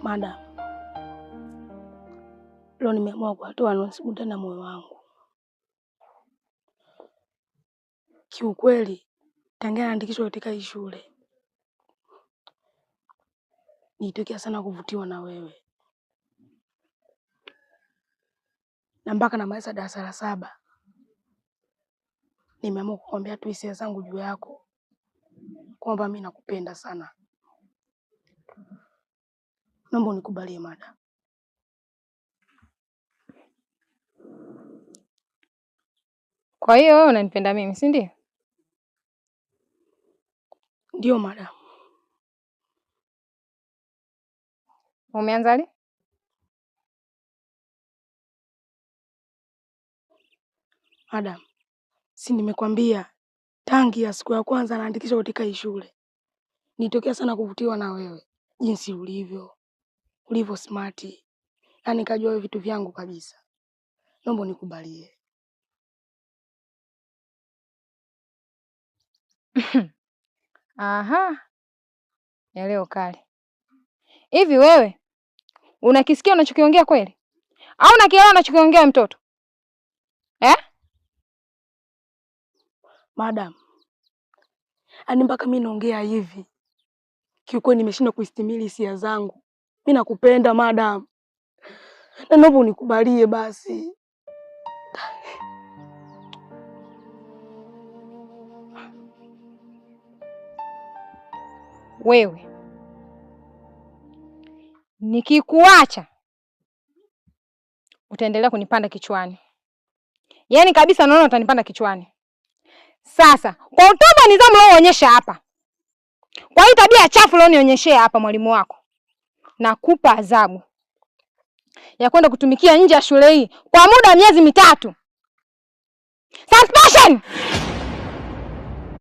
Madam, leo nimeamua kuwatoa nasibu ndani ya moyo wangu. Kiukweli, tangia naandikishwa katika hii shule nilitokea sana kuvutiwa na wewe, na mpaka namaliza darasa la 7 nimeamua kukwambia tu hisia zangu juu yako, kwamba mi nakupenda sana. Naomba unikubalie, madam. Kwa hiyo wewe unanipenda mimi, si ndio? Ndio, madam. Umeanza lini? Madam, si nimekwambia tangia ya siku ya kwanza naandikishwa katika hii shule nitokea sana kuvutiwa na wewe, jinsi ulivyo smart, yaani kajua wewe vitu vyangu kabisa. Naomba unikubalie. Aha, ya leo kali. Hivi wewe unakisikia unachokiongea kweli, au unakielewa unachokiongea mtoto eh? Madam, yaani mpaka mi naongea hivi, kiukweli nimeshindwa kuistimili hisia zangu. Mi nakupenda, madam, na naomba unikubalie basi. Wewe nikikuacha utaendelea kunipanda kichwani, yaani kabisa naona utanipanda kichwani. Sasa kwa utoba nidhamu unaoonyesha hapa, kwa hii tabia chafu ulionionyeshea hapa, mwalimu wako, nakupa adhabu ya kwenda kutumikia nje ya shule hii kwa muda wa miezi 3. Suspension!